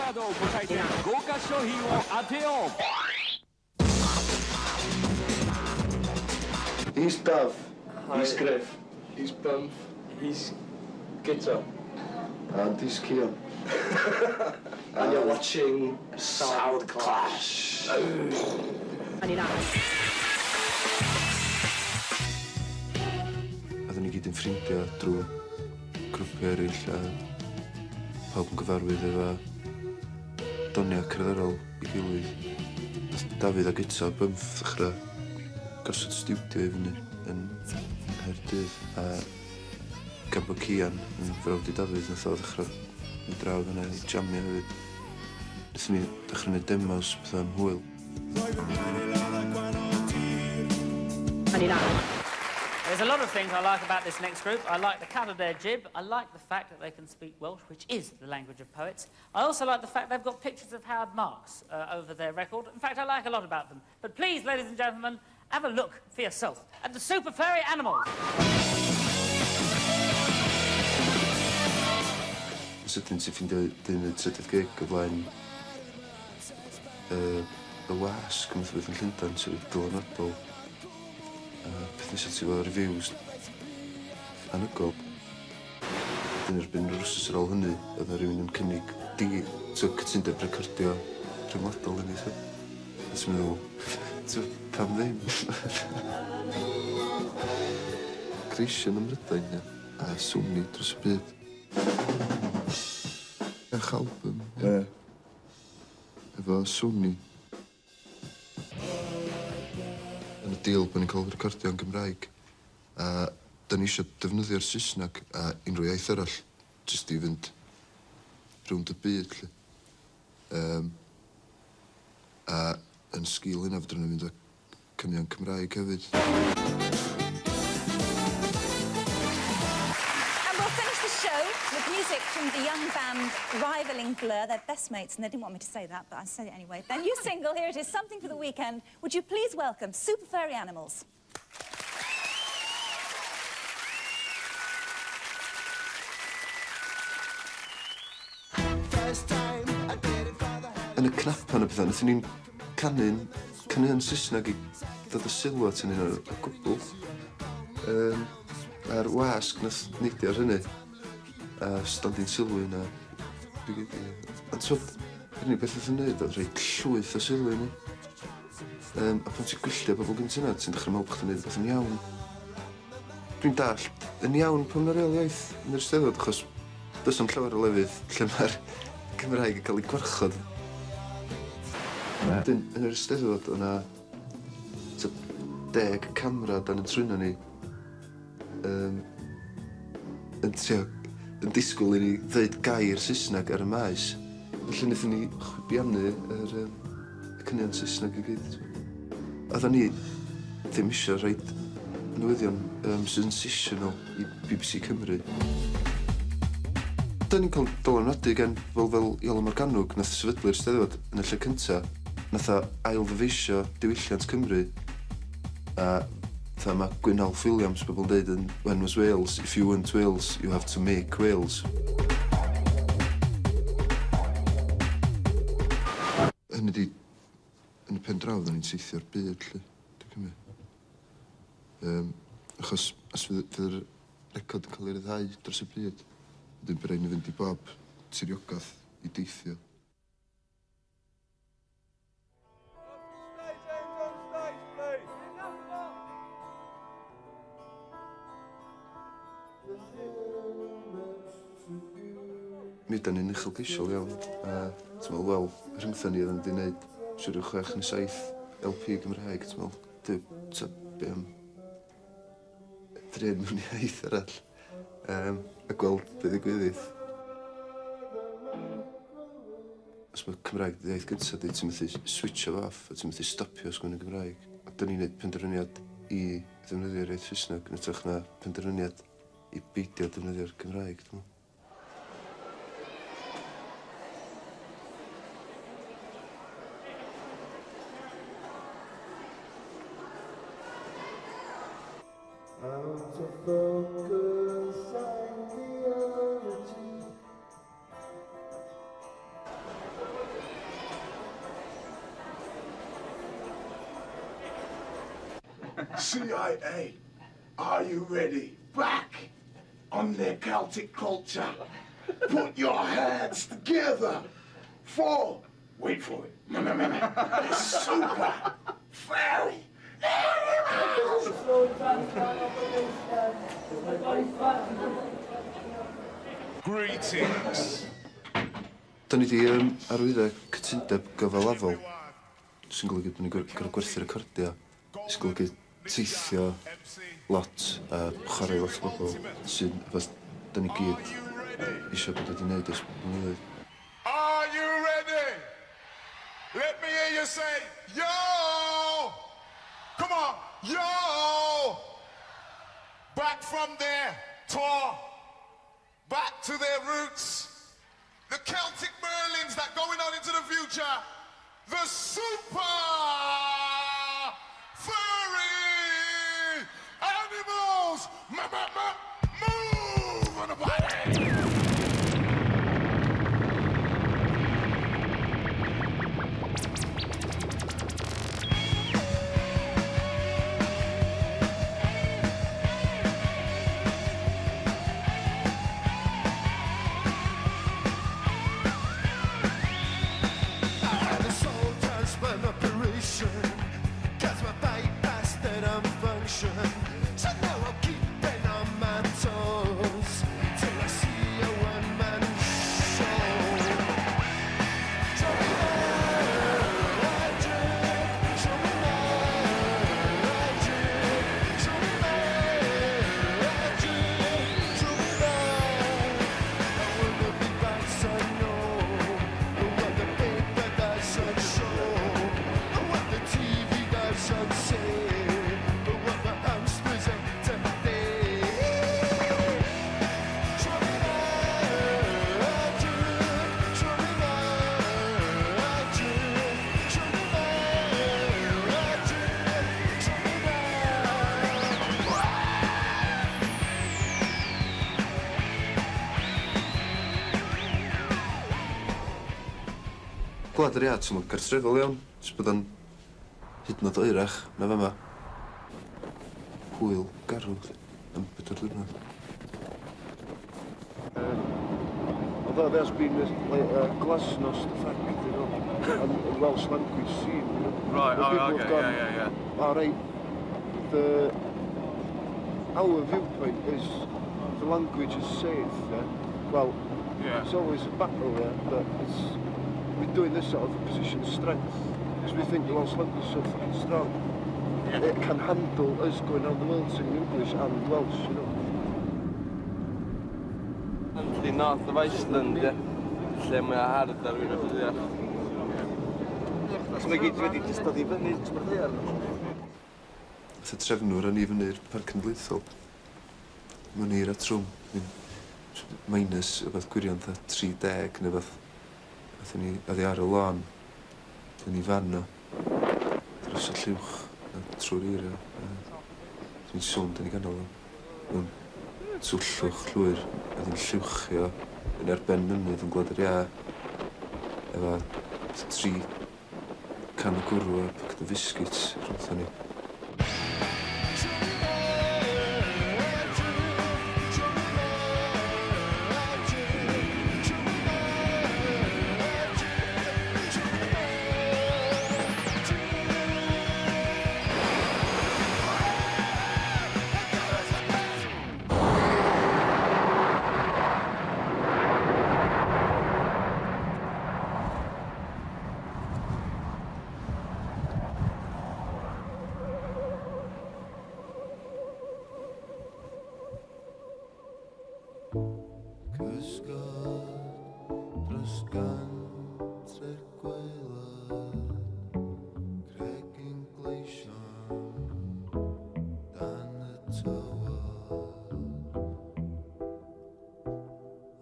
カードを答えて豪華賞品を当てよう He's Dav. Hi. He's Griff. He's Bump. He's Guitar. And he's Cian. And you're watching Sound Clash. Oedden ni gyd yn ffrindiau drwy grwpiau eraill a pawb yn gyfarwydd efo doniau cerddorol i gilydd. Nath Dafydd a Guto Bymff ddechrau gosod stiwdio i fyny yn Nghaerdydd a gan bod Cian yn frawd i Dafydd nath o ddechrau mynd draw fan'na i jamio hefyd. Nethon ni ddechrau neud demos petha am hwyl. There's a lot of things I like about this next group. I like the cut of their jib. I like the fact that they can speak Welsh, which is the language of poets. I also like the fact they've got pictures of Howard Marks over their record. In fact, I like a lot about them. But please, ladies and gentlemen, have a look for yourself at the Super Furry Animals. Yn sydyn ti'n ffeindio dyn yn trydydd gig o flaen yy y wasg math o beth yn Llundan sy'n reit dylanwadol. A peth nesa ti efo reviews anhygoel. Wedyn erbyn yr wsos ar ôl hynny o'dd 'na rywun yn cynnig di- t'o' cytundeb recordio rhyngwladol i ni t'o'? A ti'n meddwl t'o' pam ddim? Creation ym Mhrydain ia? A Sony dros y byd. Chwech album ia? Ie. Efo Sony. Yn y deal bo' ni'n ca'l recordio yn Gymraeg a 'dan ni isio defnyddio'r Saesneg a unrhyw iaith arall jyst i fynd rownd y byd 'lly. Yym a yn sgil hynna fedrwn ni fynd â caneuon Cymraeg hefyd. And we'll finish the show with music from the young band rivaling Blur. They're best mates, and they didn't want me to say that, but I said it anyway. Their new single, here it is, Something for the Weekend. Would you please welcome Super Furry Animals? Yn y cnapan a petha nethon ni'n canu'n caneuon Saesneg i ddod â sylw at 'yn hunan o gwbwl. Yym a'r wasg nath neidio ar hynny a stondin sylw i 'na. Ond t'wod yr unig beth nath o neud o'dd rhoi llwyth o sylw i ni. Yym a pan ti'n gwylltio bobol gynt hynna ti'n dechre me'wl bo' chdi'n neud rwbeth yn iawn. Dwi'n dallt yn iawn pam ma' reol iaith yn yr Eisteddfod achos does na'm llawer o lefydd lle ma'r Cymraeg yn ca'l 'i gwarchod. Wedyn yn yr Eisteddfod o' 'na tua deg camera dan 'yn trwyna ni yym yn trio yn disgwl i ni ddeud gair Saesneg ar y maes. Felly nethon ni chwibiannu yr yym y caneuon Saesneg i gyd. Oddan ni ddim isio rhoid newyddion yym sensational i BBC Cymru. 'Dan ni'n ca'l dylanwadu gan fel fel Iolo Morgannwg nath sefydlu'r Steddfod yn y lle cynta. Nath o ail-ddyfeisio diwylliant Cymru a fatha ma' Gwynolf Williams bobol yn deud yn When was Wales if you want Wales you have to make Wales. Hynny 'di yn y pen draw fyddan ni'n teithio'r byd 'lly, dwi'n cymryd. Yym achos os fydd fydd yr record yn ca'l ei ryddhau dros y byd, wedyn by' rai' ni fynd i bob tiriogath i deithio. Mi ydan ni'n uchelgeisiol iawn a ti'n me'wl wel rhyngthon ni oddan ni 'di neud siŵr o chwech ne' saith El Pee Gymraeg ti'n me'wl duw t'o' be' am drio mewn iaith arall yym a gweld be' ddigwyddith. Os ma' Cymraeg dy iaith gynta di ti methu switsio fo off a ti methu stopio sgwennu Gymraeg. A 'dyn ni'n neud penderfyniad i ddefnyddio'r iaith Saesneg yn ytrach na penderfyniad i beidio defnyddio'r Gymraeg dwi me'wl. Out of focus ideology. CIA, are you ready? Back on their Celtic culture. Put your hands together for, wait for it, super furry animals! Greetings. Da ni di arwyddo cytundeb gyfalafol sy'n golygu bod ni'n gorfod gwerthu recordiau, sy'n golygu teithio lot a chwarae lot o bobl sy'n fath da ni gyd eisiau bod wedi wneud ers blynyddoedd. Are you ready? Let me hear you say, yo! Come on, yo! Back from their tour, back to their roots. The Celtic Merlins that going on into the future. The super furry animals! Move on the body! I had a soul transplant operation. Cause my bypass that I'm function. So now I'm keeping on my toes till I see a one-man show. Show me magic, show me magic, show me magic, show me magic. I wanna be back, I know what the paper doesn't show, what the TV doesn't say, what the hamsters ate today. Show me magic, show me magic, show me magic, show me magic. Gwlad yr Iâ, ti'n mwyn gartrefol iawn, jyst bod o'n hyd yn oed oerach na fama. Hwyl garw am 4 diwrnod. Although there's been this like glasnost effect, and Welsh language scene. Right, Where oh, people have okay, gone, yeah. All right, our viewpoint is the language is safe, yeah? Well, it's always a battle, yeah, but we're doing this out of a position of strength because we think the Welsh language is so fucking strong. It can handle us going around the world singing English and Welsh. The north of Iceland, ie. Lle mae o hardd ar wyneb y ddaear. So mae gyd wedi jyst dod i fyny trwy'r ddaear. Nath y trefnwr â ni fyny'r Parc Cenedlaethol. Mewn eira trwm. Minus rhywbeth gwirion, fatha 30 neu beth. Aethon ni oddi ar y lôn. Aethon ni fan o. Dros y lluwch a trwy'r eira. Dwi'n sownd yn ei ganol o. Mewn twllwch llwyr. A dwi'n lluwchio yn ar ben mynydd yn Gwlad yr Iâ. Efo 3 can o gwrw a paced o biscuits rhwngthon ni. Cysgod dros gantre'r gwaelod, cregyn gleision dan y tywod,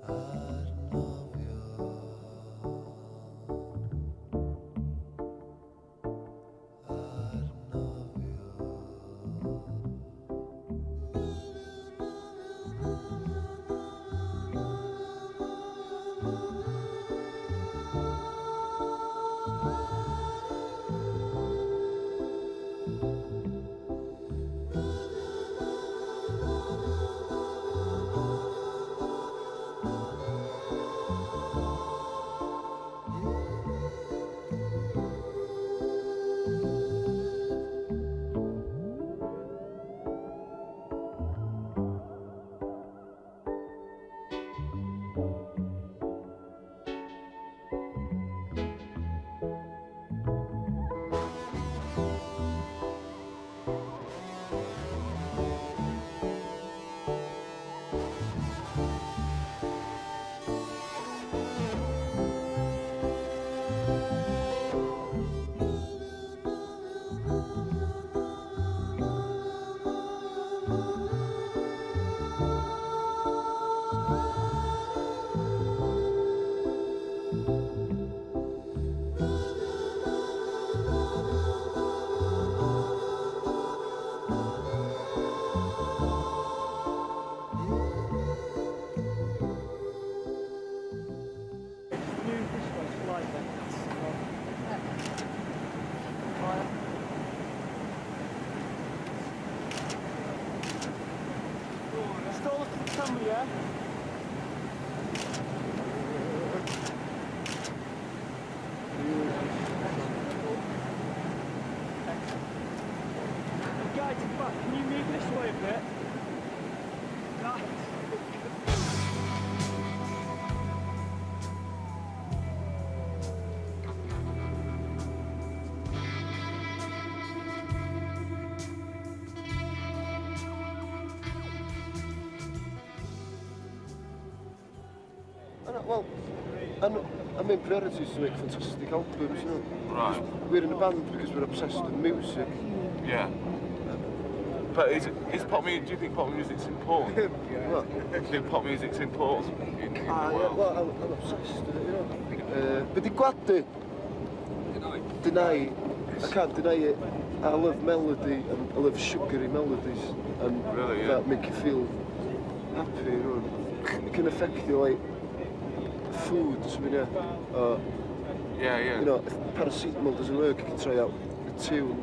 arnofio, arnofio. Well, and our main priority is to make fantastic albums, you know. Right. We're in a band because we're obsessed with music. Yeah. But is pop music? Do you think pop music's important? What? Do you think pop music's important in the Yeah, world? well, I'm obsessed with it, you know. But the gwadu. Deny. I can't deny it. I love melody and I love sugary melodies and really, yeah. that make you feel happy, you know. It can affect you like food, something, yeah. Yeah, yeah. You know, if paracetamol doesn't work, you can try out a tune.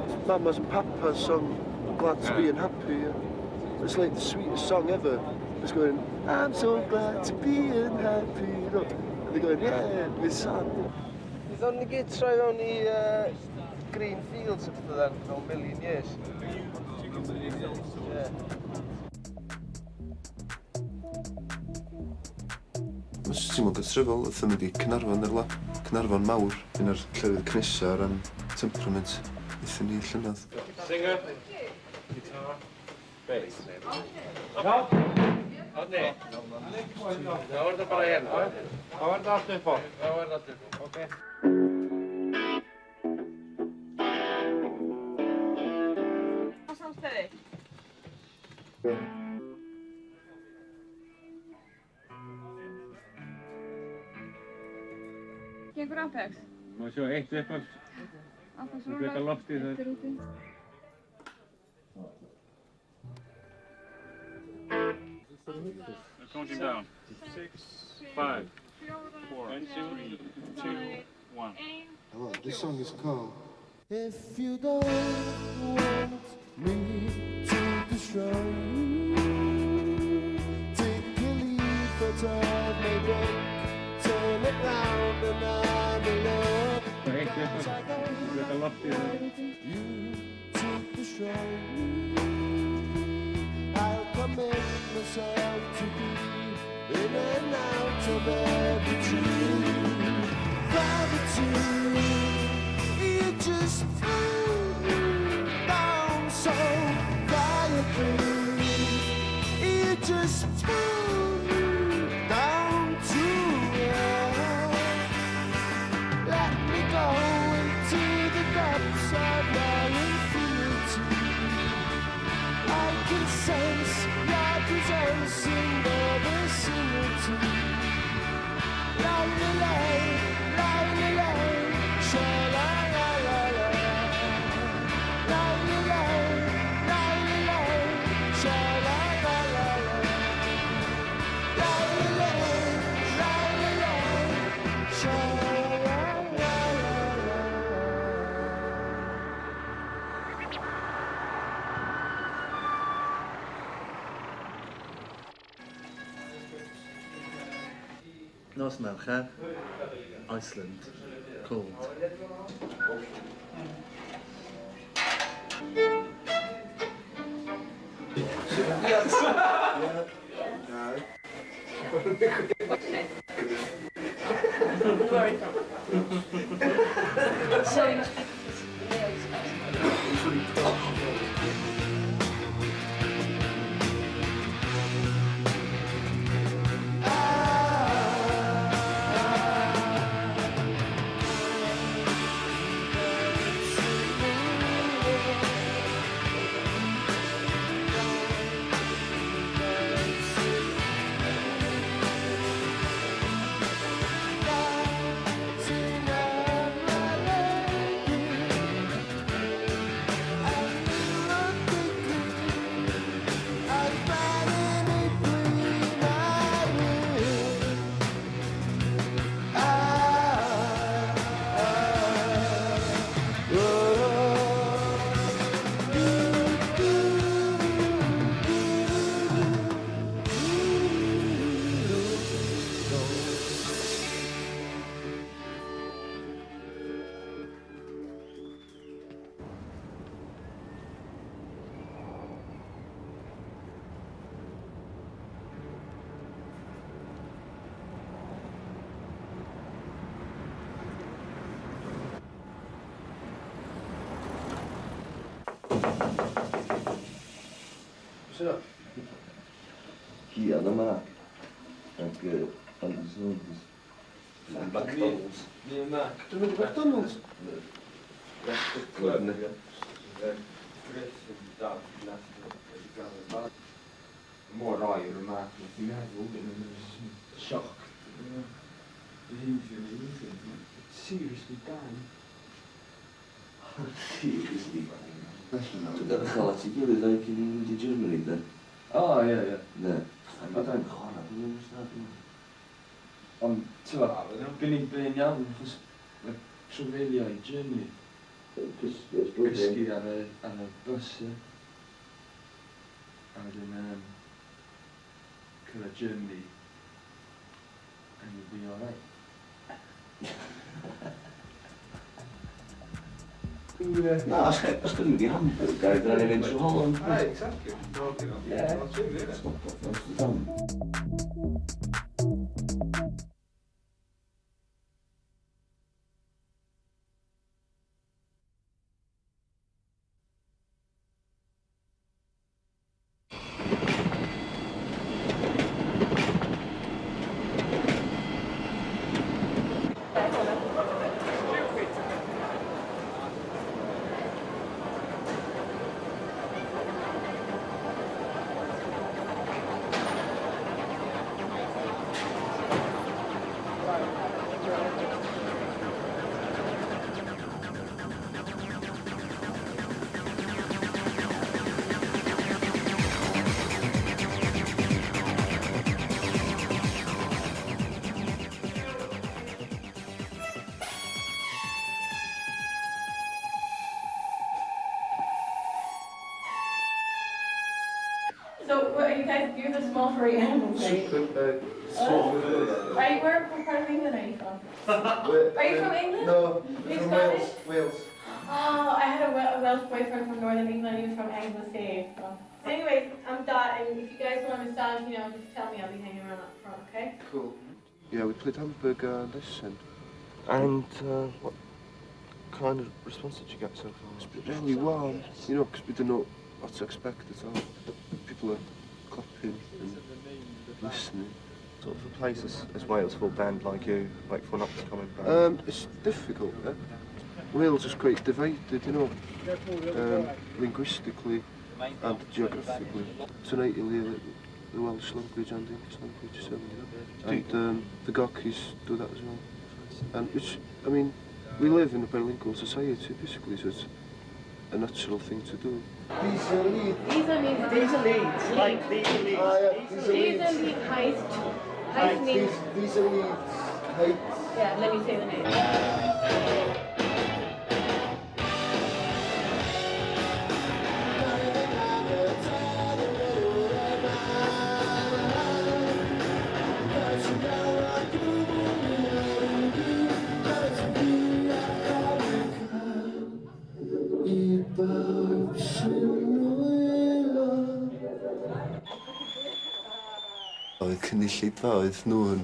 It's Mamas and Papas song, Glad to Be Unhappy. Yeah. It's like the sweetest song ever. It's going, I'm so glad to be unhappy. You know? And they're going, yeah, we're sad. Bydd ni gyd troi fewn i Green Fields a pethau then, mewn million years. Yeah. Mae'n jyst teimlo'n gytryfol, oedd mynd i Caernarfon yr la. Caernarfon mawr, un o'r llefydd cynesa o ran temperament. Aethon ni llynedd. Singer, guitar, bass. Okay. Gengur Apex? Má sjá eitt uppaf. Apex Þú frekar loftið þar. Eitt er úti. Counting down. 6, 5, 4, 3, 2, 1. Hello, this song is called If You Don't Want Me to Destroy You, Take a leaf out of my book, turn it round and I'm alone. Eitt uppaf. Þú frekar loftið þar. You to destroy me, I'll commit myself to be in and out of every tree. Gravity, you just threw me down so quietly. You just threw me down to earth. Let me go into the depths of your infinity. I can sense your presence in the vicinity. La la la, la la la, sha la la la la. La la la, la la la, sha la la la la. La la la, la la la, sha la la la la. Nos Mercher, Iceland, cold. Where are you from? So much. Cian a Mark. Ac And McDonald's. Me and Mark. Dwi'n mynd i McDonald's? Mor oer yma, wrth i meddwl, yn sioc. Seriously dying. Seriously dying. Dwi'n dechrau at ei gilydd o'i cyn i mynd i Germany, de? O, ie, ie. Ne. Dwi'n chwarae, dwi'n mynd i Ond, ti'n fa, gen i'n blin iawn, achos mae trafeilio i Germany. Cysgu ar y bus, ie. A wedyn, cyrraedd Germany, and you'll be alright. Na, os gynnu mynd i Hamburg, a dyna ni fynd trwy Holland. Aye, exactly. Yeah. So, what are you guys, you're the small furry animals, right? Super, small. Are you, where, what part of England are you from? Are you from England? No, Are you from Scottish? Wales. Wales. Oh, I had a Welsh boyfriend from Northern England. He was from Anglesey. So. Anyways, I'm Dot, and if you guys want a massage, you know, just tell me. I'll be hanging around up front, okay? Cool. Yeah, we played Hamburg and Essen. And what kind of response did you get so far? It's been really warm, you know, because we don't know what to expect at all. People are clapping and listening. Sort of a place as Wales for a band like you, like for an up-and-coming band? It's difficult, eh? Wales is quite divided, you know, linguistically and geographically. Tonight you'll hear the Welsh language and the English language, so, you know. And the Gorkis do that as well. And which, I mean, we live in a bilingual society, basically, so it's a natural thing to do. These are Leeds. These are Leeds. These are Leeds. Like these are Leeds. Ah, yeah, these are These are Leeds. Leeds Heist. Heist means... These are Leeds Heights. Yeah, let me say the name. Oedd y cynulleidfaoedd nhw yn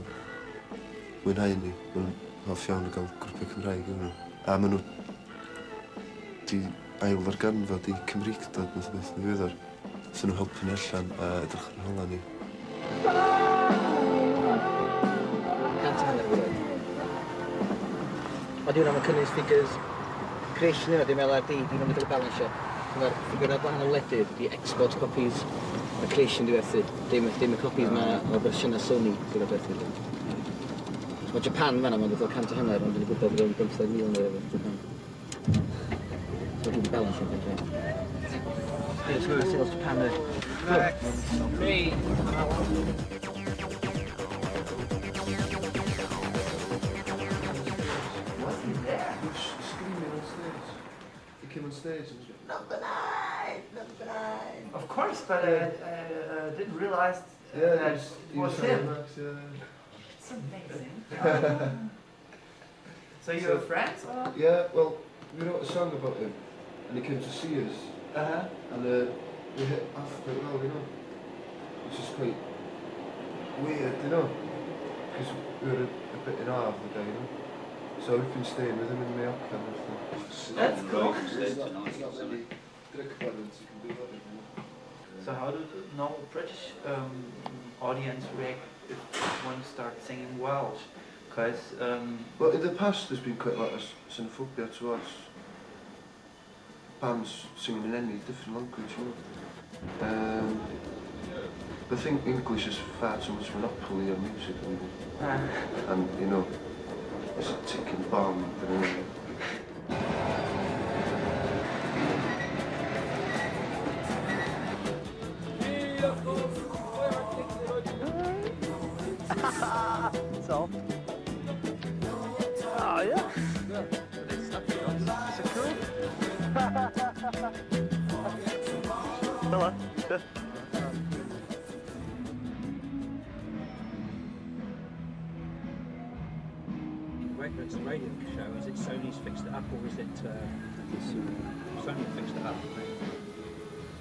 mwynhau ni. Maen nhw'n hoff iawn o gael grwpiau Cymraeg efo nhw. A maen nhw di ail-ddarganfod eu Cymreictod math o beth yn ddiweddar. So nhw helpu ni allan a edrych ar hola ni. 150 miloedd. Ond di hwnna'n cynnwys figures Creation yna, dim LRD, di nhw'n cael ei balansio. Mae'r ffigurau gwahanol wledydd, di export copies, mae Creation di werthu. Dim y copies ma o fersiynau Sony sydd wedi werthu. So mae Japan fan'na, mae'n dod o 150, ond dwi'n gwybod bod o'n 15,000 neu rhywbeth Japan. So dwi'n balansio beth. Sales Japan. 3. Wasn't there? He was screaming on stage. He came on stage and was going, number 9, number 9. Of course, but I didn't realize Yeah, that he it was was him. Max, yeah. It's amazing. So you were friends? Or? Yeah, well, we wrote a song about him, and he came to see us. And we hit off quite well, you know. Which is quite weird, you know, because we were a bit in awe of the guy, you know. So we've been staying with him in Mallorca and everything. That's cool. There's not many drug bands you can do that with, you know. So how do the normal British audience react if one starts singing Welsh, because... Well, in the past there's been quite a lot of xenophobia towards bands singing in any different language, you know. I think English is far too much monopoly on music, and you know, it's a ticking bomb. You know. It's off. Oh yeah. It's a cool. Hello. Whether it's a radio show, is it Sony's fixed it up or is it Sony fixed it up?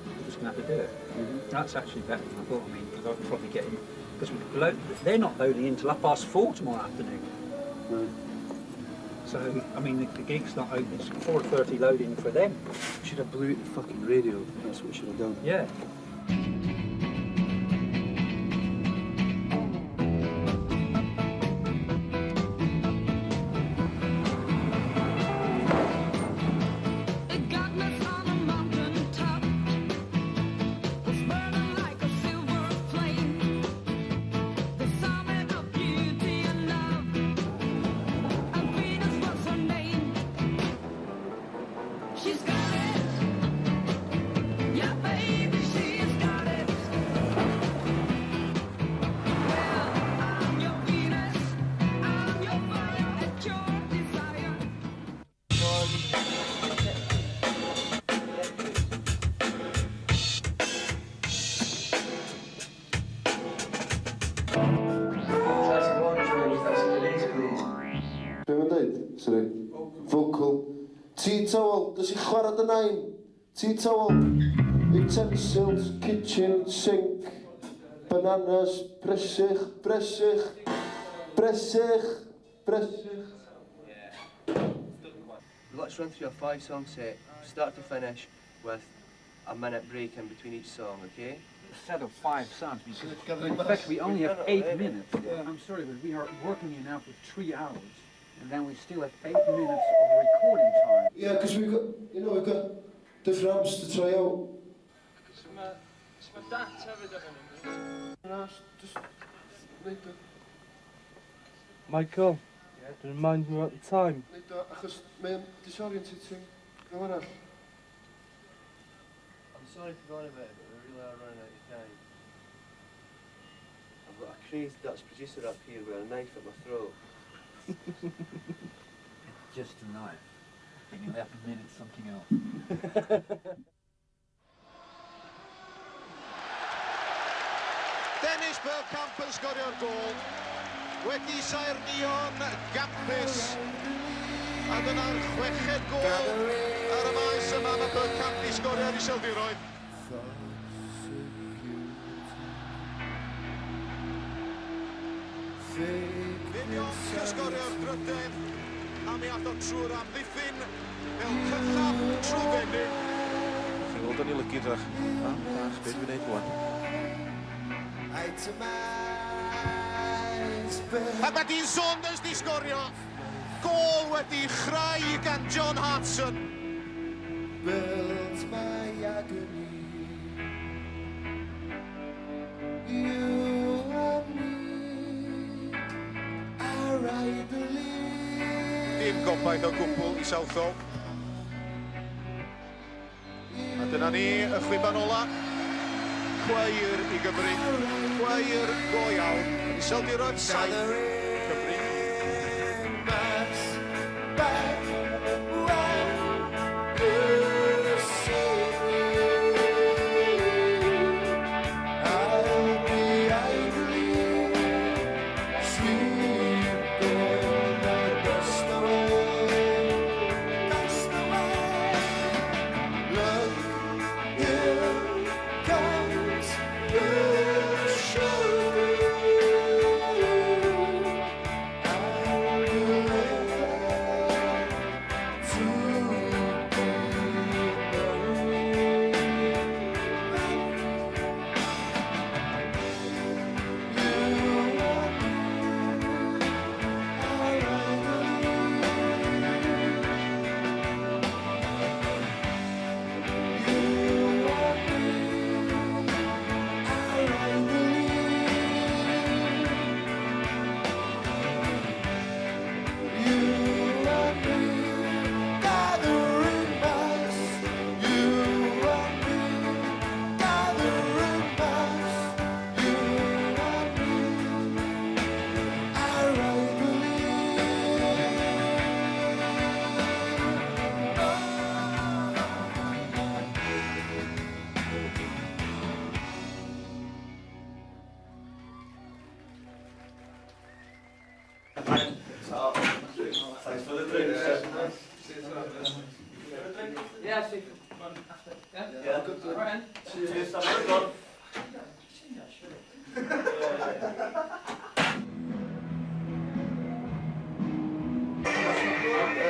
We're just going to have to do it. Mm-hmm. That's actually better than I thought. I mean, because I'd probably get in, because they're not loading in till 4:30 tomorrow afternoon. Right. So I mean, the gig's not open. It's 4:30 loading for them. Should have blew it the fucking radio. That's what we should have done. Yeah. She's got it. Yeah, baby, she's got it. Well, I'm your Venus. I'm your fire at your desire. Be mae'n dweud? Sorry. Vocal. Tea towel, does i chwarae dy nain? Tea towel, utensils, kitchen, sink, bananas, bresych, bresych, bresych, bresych. Let's run through a 5-song set, start to finish, with a minute break in between each song, okay? A set of 5 songs, because in fact we only have 8 minutes. Yeah. I'm sorry, but we are working here now for 3 hours. And then we still have 8 minutes of recording time. Yeah, because we've got, you know, we've got different amps to try out. Michael, yeah? Remind me about the time. Achos mae'n disorientating fel arall. I'm sorry to go on about it, but we really are running out of time. I've got a crazed Dutch producer up here with a knife at my throat. It's just a knife. In 11 minutes, something else. Dennis Bergkamp yn sgorio'r gôl. Wedi saernïo'n gampus. A dyna'r 6eg gôl ar y maes yma. Mae Bergkamp i sgorio ar Iseldiroedd. Wim Jonk yn sgorio'r drydedd. A mi ath o trwy'r amddiffyn fel cyllaf trwy fenyn. Chi'n gweld o'n i lygu drach. A, bach, beth dwi'n gwneud rwan? A mae Dean Saunders di sgorio. Gôl wedi chreu gan John Hartson. Built my agony. You and me are idly. Dim gobaith o gwbl i Southall. A dyna ni, y chwiban ola. Cweir i Gymru. Cweir go iawn. Iseldiroedd 7, Cymru. Sugar.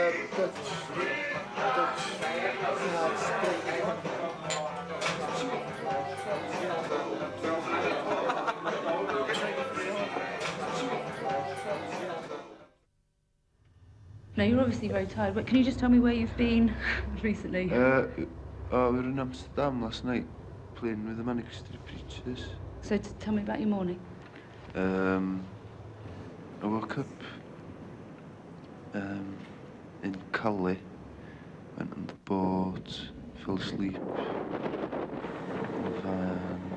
Dutch... Dutch... Hard straight. Now, you're obviously very tired, but can you just tell me where you've been recently? Oh, we were in Amsterdam last night, playing with the Manic Street Preachers. So tell me about your morning. I woke up in Calais, went on the boat, fell asleep in the van.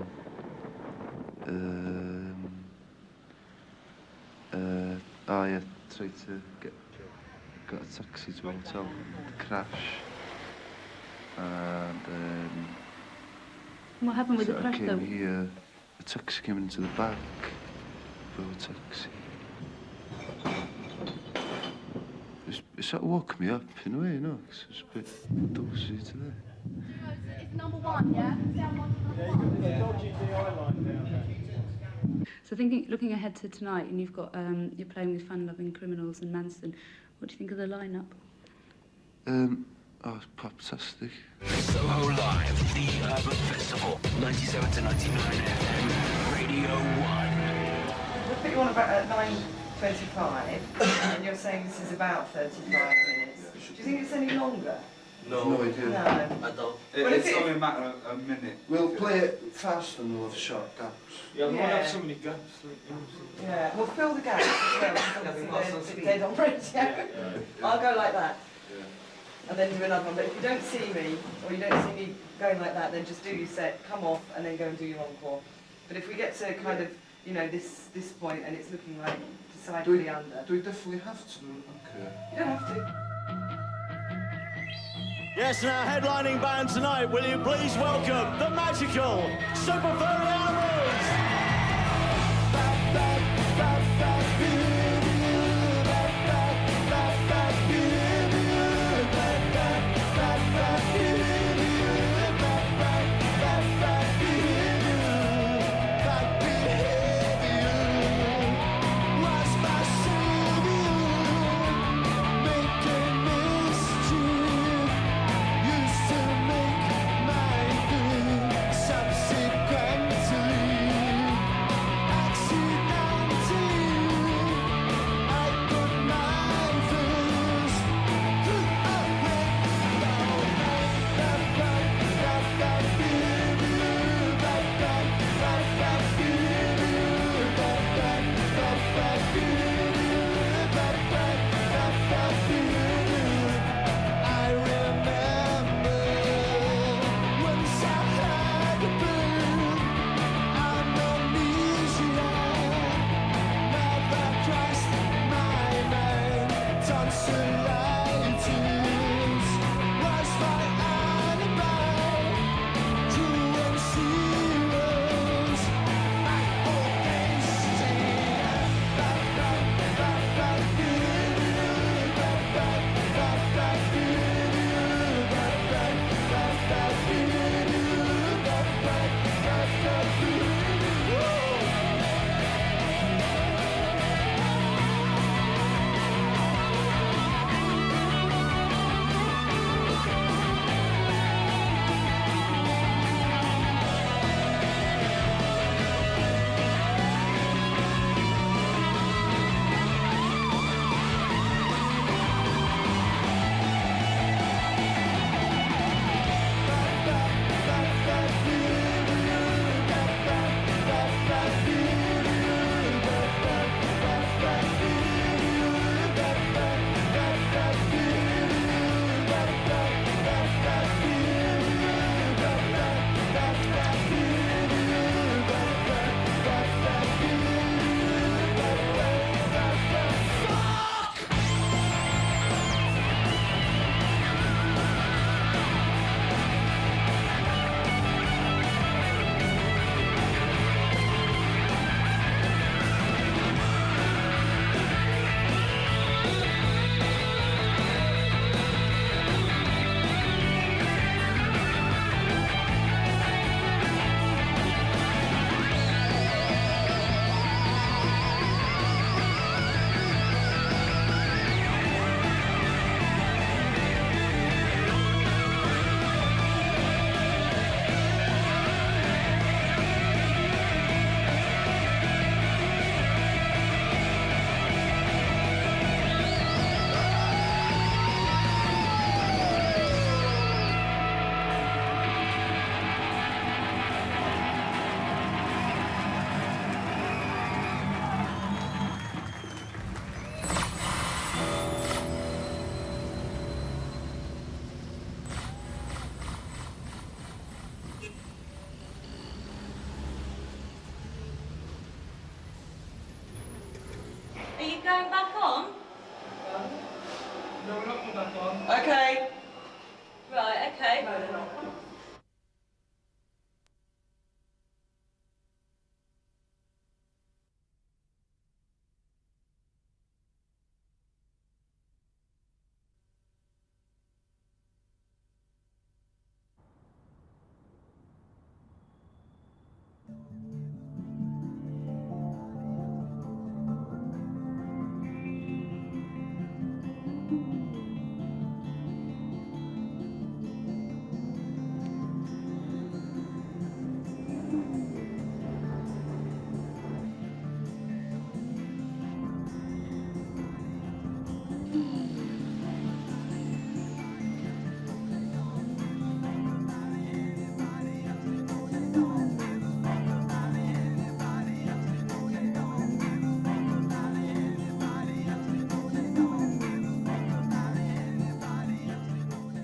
Oh yeah, tried to got a taxi to a hotel, the crash, and then... What happened with so the crash, I came though? Here, a taxi came into the back of our taxi. It sort of woke me up in a way, you know, 'cause it was a bit dozy today. It's number one, yeah? So looking ahead to tonight, and you've got you're playing with Fun Loving Criminals and Manson. What do you think of the lineup? Oh, it's poptastic. Soho Live, the Urban Festival, 97 to 99 FM, Radio 1. We'll put you on about at 9:25, and you're saying this is about 35 minutes. Do you think it's any longer? No. No idea. No. I don't. Well, if It's it- only a matter of a minute. We'll play it fast and we'll have short gaps. Yeah, we won't Yeah. have so many gaps. Like, you know, so- Yeah, we'll fill the gaps as well, because obviously they're dead on radio. Yeah. I'll go like that. Yeah. And then do another one. But if you don't see me, or you don't see me going like that, then just do your set, come off, and then go and do your encore. But if we get to kind of, you know, this point and it's looking like decidedly under. Do we definitely have to do an encore? You don't have to. Yes, and our headlining band tonight, will you please welcome the magical Super Furry Animals? Subsequently you going back on? No, we're not going back on. Okay. Right, okay.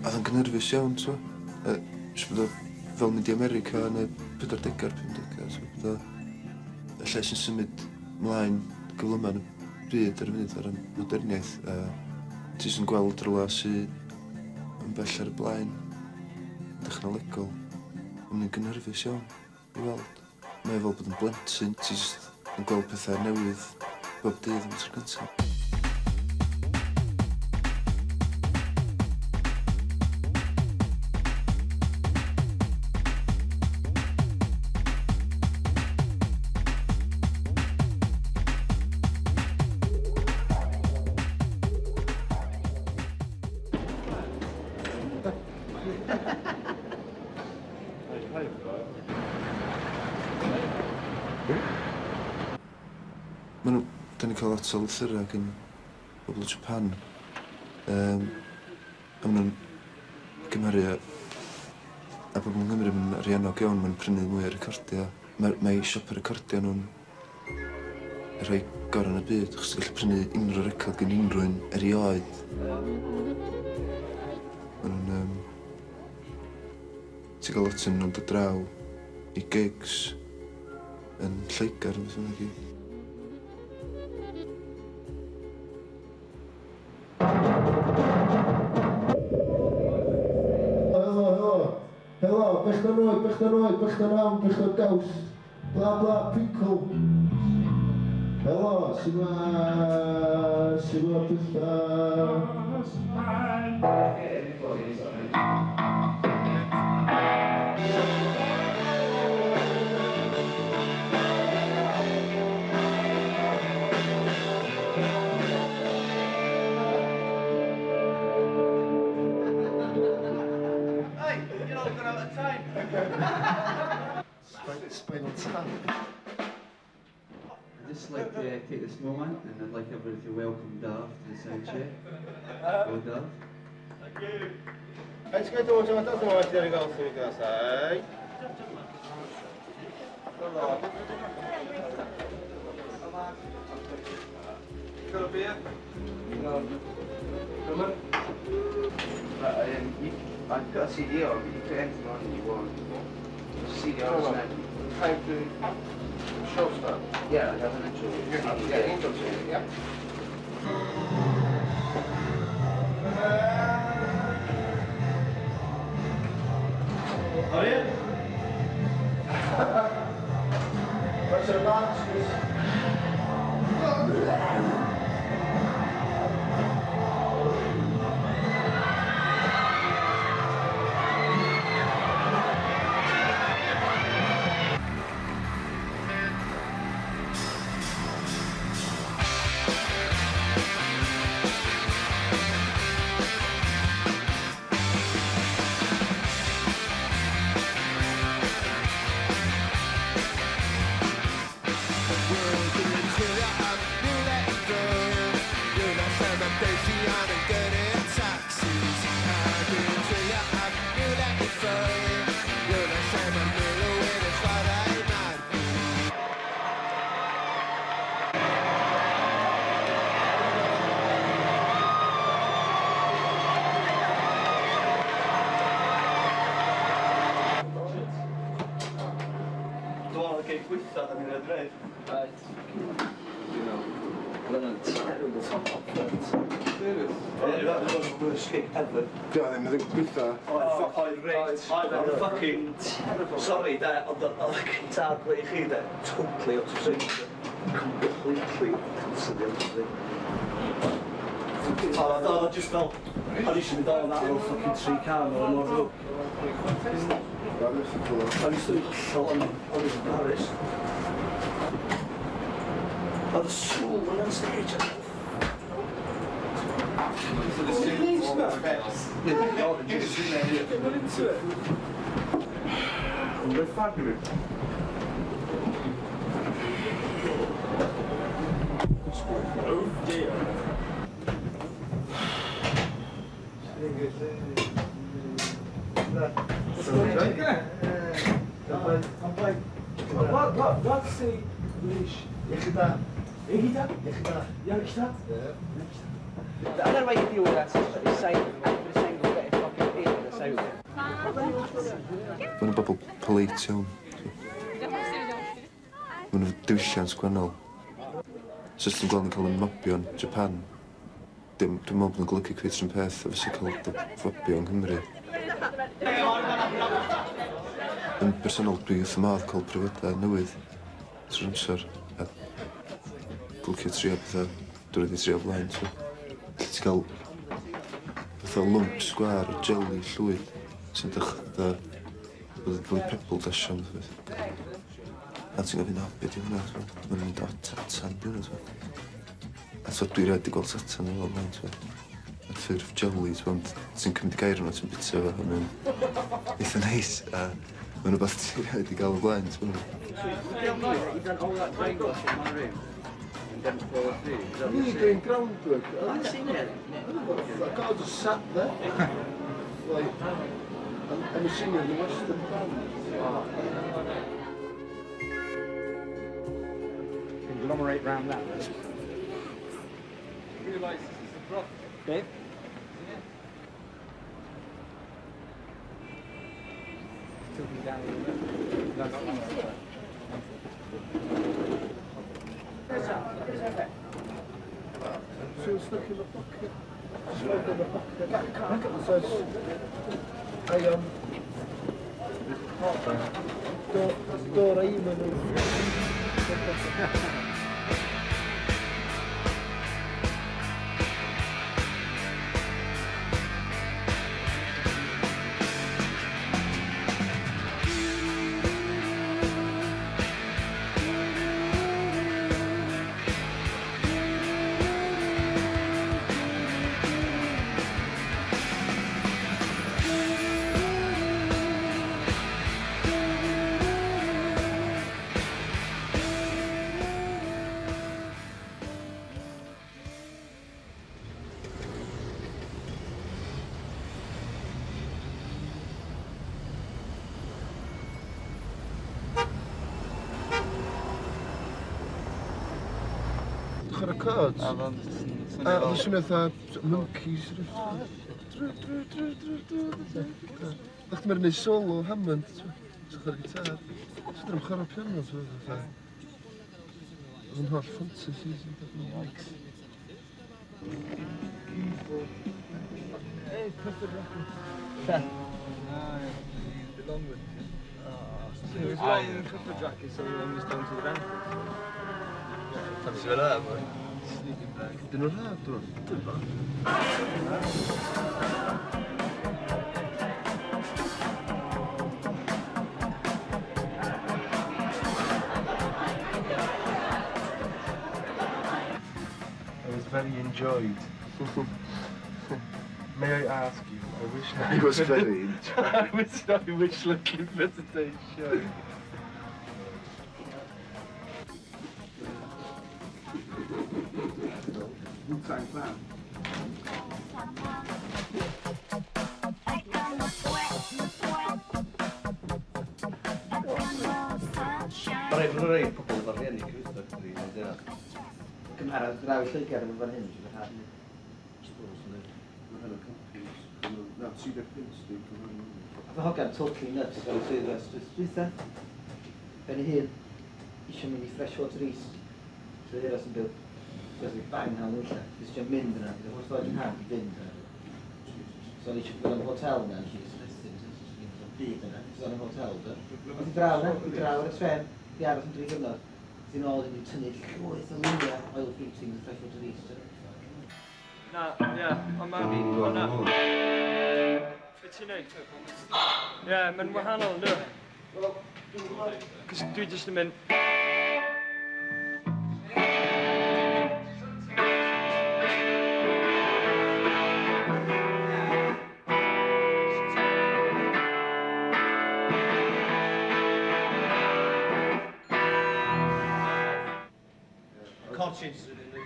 Oedd o'n gynhyrfus iawn, t'mo'? Jyst bod o fel mynd i America yn y 40au a'r 50au, t'mo' bod o y lle sy'n symud mlaen gyflyma yn y byd ar y funud o ran moderniaeth, a ti jyst yn gweld rywle sy yn bell ar y blaen, technolegol. Mae'n gynhyrfus iawn i weld. Mae o fel bod yn blentyn, ti jyst yn gweld pethau newydd bob dydd am y tro cyntaf. Ma' nhw, 'dan ni'n cael lot o lythyrau gan bobl o Japan. A ma' nhw'n cymharu â bobl yng Nghymru, ma'n ariannog iawn, ma'n prynu mwy o recordiau. Mae siop y recordiau nhw'n y rhai gorau yn y byd, achos ti'n gallu prynu unrhyw record gen unrhyw un erioed. Ma' nhw'n... Ti'n cael lot yn nhw'n dod draw i gigs yn Lloegr yn beth bynnag i. Helo, helo. Helo, bechdan oed, bechdan oed, bechdan awn, bechdan gaws. Bla bla pickle. Helo, su' ma, su' ma petha? Hey, you're all gone out of time. Spinal Tap. I'd just like to take this moment and I'd like everybody to welcome Dav to the sound check. Go Dav. はい、しっかりと持ちまたそのまま左側をお進みください。どうぞ。 Got a beer? No. Come on. But I've got a CD on, but you can put anything on you want. There's a CD on just now. Time to show start. Yeah, I have an intro. CD, Yeah, intro CD, yeah. Are you? What's your boxes? Dwi'n chwilio am rywle i fynd, rywle lle mae deillion yn gyrru'r taxis. A dwi'n chwilio am rywle i ffwrdd, rywle lle mae'r milwyr yn chwarae marble. Dwi'n meddwl gei gweitha da ni'n edrych. Right. Dwi'n meddwl. Brilliant. That was the worst gig ever. Di o ddim yn gweithio. Oedd reit. Oedd fucking terrible. Sorry, de, ond oedd y guitar play chi, de, totally out of sync. Completely, utterly out of sync. Oedd o just fel, o'n i eisiau mynd on ar ôl fucking 3 can o'r mor ddrwg. O'n i eisiau hollol, o'n i'n embarrassed. Oedd y sŵn on stage. Oh dear. What's the English? Iechyd da. Iechyd da? Iechyd da. Iechyd da? The other way you deal with that is say every single bit of fucking paper that's out there. Maen nhw'n bobl polite iawn. Maen nhw'n diwylliant gwahanol. So os ti'n gweld yn cael y mobio yn Japan, dim, dwi'n meddwl bod yn golygu cweit yr un peth a fysa cael dy fobio yng Nghymru. Yn bersonol, dwi wrth fy modd cael profiadau newydd trwy'r amser. A dwi'n licio trio pethau dwi wedi trio blaen. So. Lle ti'n cael fatha lump sgwâr o jelly llwyd sy'n dych fatha bod yn cael ei pebble dasio am beth. A ti'n gofyn, o, be di hwnna? Mae'n mynd, o, tatan di hwnna. A so dwi rioed 'di gweld tatan yn ôl blaen, so. Ar ffurf jelly, so, ond ti'n cymryd gair yna, ti'n bita fo, a mae'n eitha neis, a mae'n rhywbeth ti rioed 'di gael o blaen, so. You've done all that brainwashing in my room and didn't follow through. Is that what Me you're doing saying? groundwork. I haven't seen it. I got just sat there. Like, I'm a singer in the Western band. Conglomerate round that. Realise this is the broth. Dave? Tilting down a little bit. No, not that. So it's stuck in the pocket. Stuck in the pocket. It says, I am Doraemon. Chwarae cards. A fo'n A oedd yn swnio fatha monkeys. Ddech chi'n mynd solo Hammond, ti'n chwarae gitar. Ti'n ddim chwarae piano, ti'n fatha. Oedd yn holl fantasies. Hey, perfect record. The long one. It was long puffer jacket, so the longest down to the ankles. Fancy fel yna, boy. Sleeping bag. Dyn nhw'n rhad, dwi'n Dwi'n I was very enjoyed. May I ask you, I wish I He was very enjoyed. I wish looking for today's show. Wu-Tang Clan. Mae rhai pobl efo rhieni cyfoethog yn rili neud hynna. Cymharad draw i Lloegr efo fan hyn, sy'n rhan. Suppose, ne. Mae hynny'n campus. Na, 35 di cymharu. A fy hogan totally nuts fel sydd ers just dwytha. Ben ei hun, eisiau mynd i Freshwater East. So hira sy'n byw. Just bang hanol lle. Jyst eisiau mynd yna. Bydd y holl ffordd yn hand i fynd yna. So o'n i eisiau bod yn hotel yna, nes i chwerthin, so byd yna, so o'n hotel, do. Oedd i draw yna, i draw ar y tren, i aros am 3 diwrnod. Dwi'n ôl i tynnu llwyth o luniau oil paintings o Freshwater East. Na, ie, ond mae'n... Be ti'n neud? Ie, mae'n wahanol, yndw? Cos dwi jyst yn mynd... Chord changes yn un neu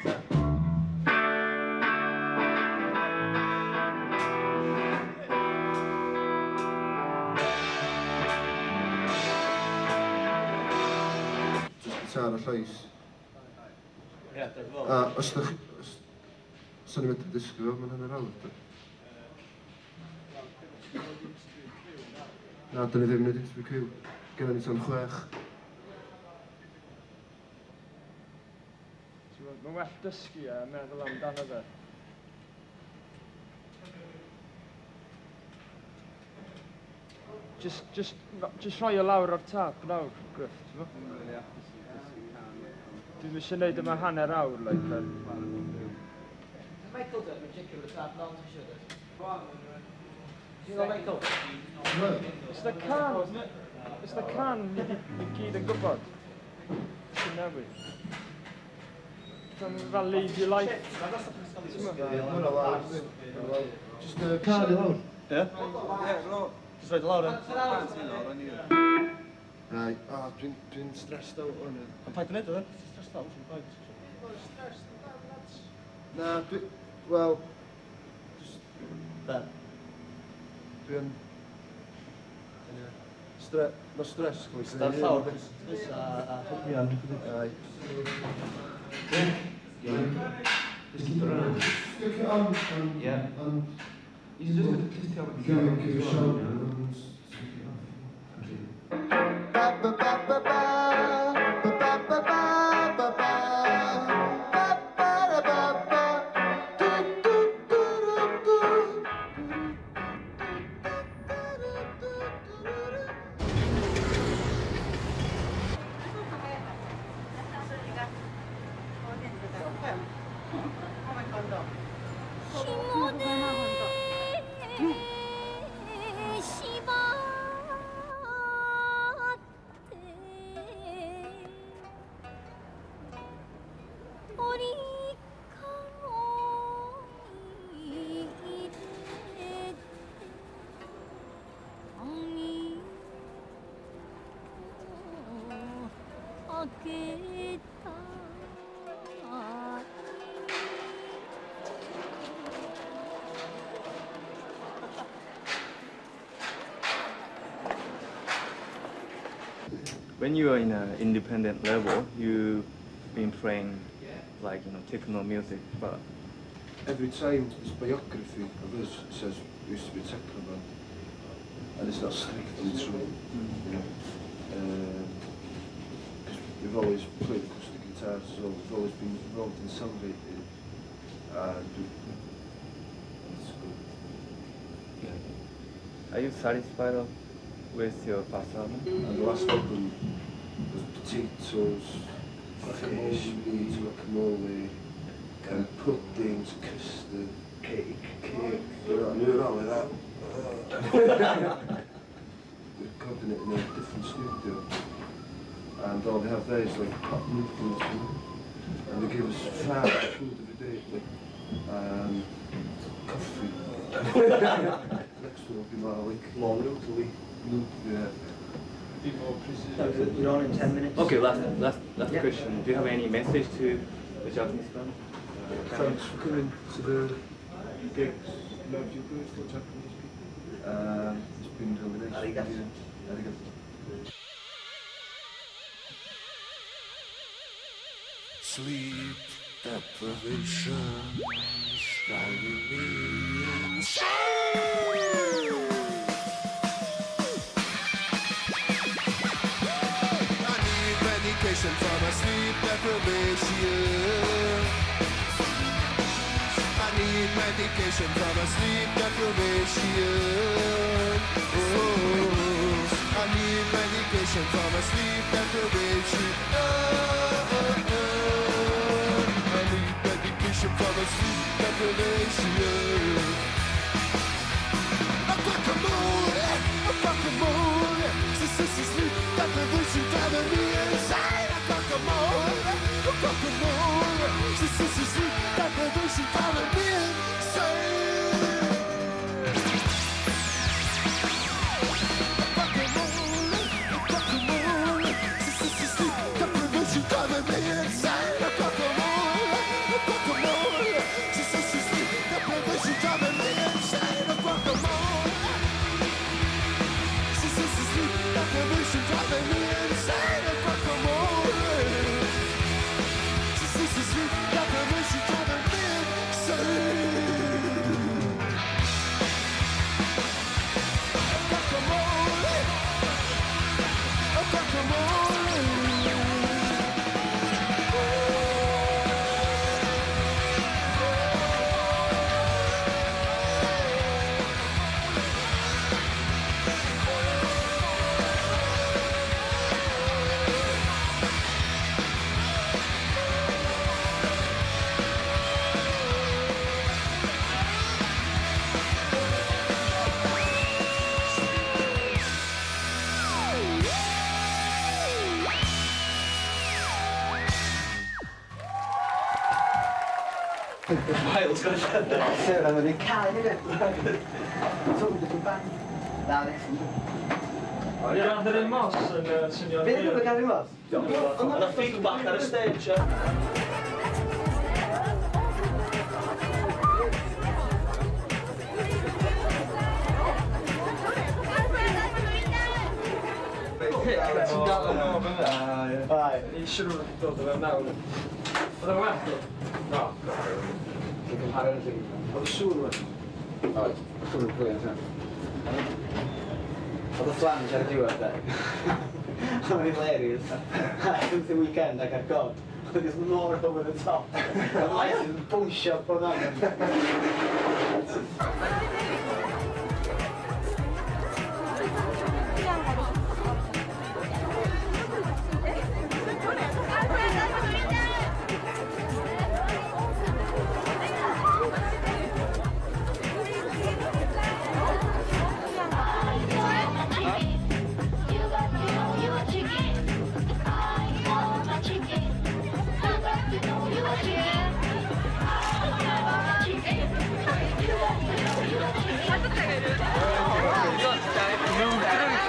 Just guitar a llais. Ie, dwi'n A os da chi... Sa'n i'n medru dysgu fo, mae'n hanner awr, da. Na, da ni ddim yn neud interview cyw. Genna ni tan 6. Mae'n well dysgu a meddwl amdano fe. Just rhoi o lawr o'r tap nawr, Griff, ti'n gwbo? Dwi'm eisiau neud yma hanner awr, like. Michael does, mae'n jicio o'r tap nôl, ti'n siŵr? Ti'n gwybod Michael? It's the can, it's the can ni gyd yn gwybod. Sy'n newid. Fel leave your life. Just car i lawr. Ie? Just rhaid i lawr, e? Rai, o, dwi'n stressed out o'n. Ond paid yn neud o, then? Stressed out, ti'n paid. Na, dwi... Wel... Be? Dwi'n... Mae stress cael ei Da'r llawr, stress a hymian. Ai. Just keep it running. Stick it on. Yeah. And You just tell me. Give a shout and stick it off. Ba ba ba ba ba ba ba ba ba ba ba ba ba da ba ba do do do do do. When you are in an independent level, you've been playing like, you know, techno music, but every time this biography of us says we used to be a techno band, and it's not strictly true, you know, because we've always played acoustic guitars as well, we've always been involved in songwriting, and it's good. Yeah. Are you satisfied with your first album? And the last album was potatoes, fish, meat, guacamole, and puddings, custard, cake, you know, and we were all like that. We're recording it in a different studio, and all they have there is like pot noodles, you know? And they give us food every day, like, and coffee. Next one will be more like more noodly. Yeah. Be more preserved. We're on in 10 minutes. Okay, last question. Do you have any message to the Japanese fans? Thanks for coming to the gigs. Love you guys, the Japanese people. It's been really nice. Arigato. Arigato. Sleep deprivation driving me insane. I need medication for my sleep deprivation. I need medication. medication for my sleep deprivation. Oh, I need medication for my sleep deprivation. Oh, oh, oh. I need medication for my sleep deprivation. A guacamole, a guacamole. Sleep deprivation driving me insane. A guacamole, a guacamole. Sleep deprivation driving me insane. A guacamole, a guacamole. Sleep deprivation driving me insane. A guacamole, a guacamole. Sleep deprivation driving me insane. A guacamole. Sleep deprivation driving me insane. A guacamole. Sleep deprivation driving me insane. A guacamole. A guacamole. Wild gwestiwn. Sarah, mae'n cael hefyd. Totally different band. Na, next one. Gathering Moss yn swnio'n... Beth yw'n Gathering Moss? Yna feedback ar y stage, ie. Ti'n dal yn ôl fyna? Aye. Ni siŵr fod wedi dod o fewn nawr. Oedd o'n well, do? No. Ti'n cymharu yn y lle. Oedd y sŵn well. Oedd, sŵn yn brilliant, ie. Oedd y flange ar y diwedd, de. Oedd o'n hilarious. Ac the weekend ac ar god. Oedd just mor over the top. Oedd lights yn bwnsio bob man.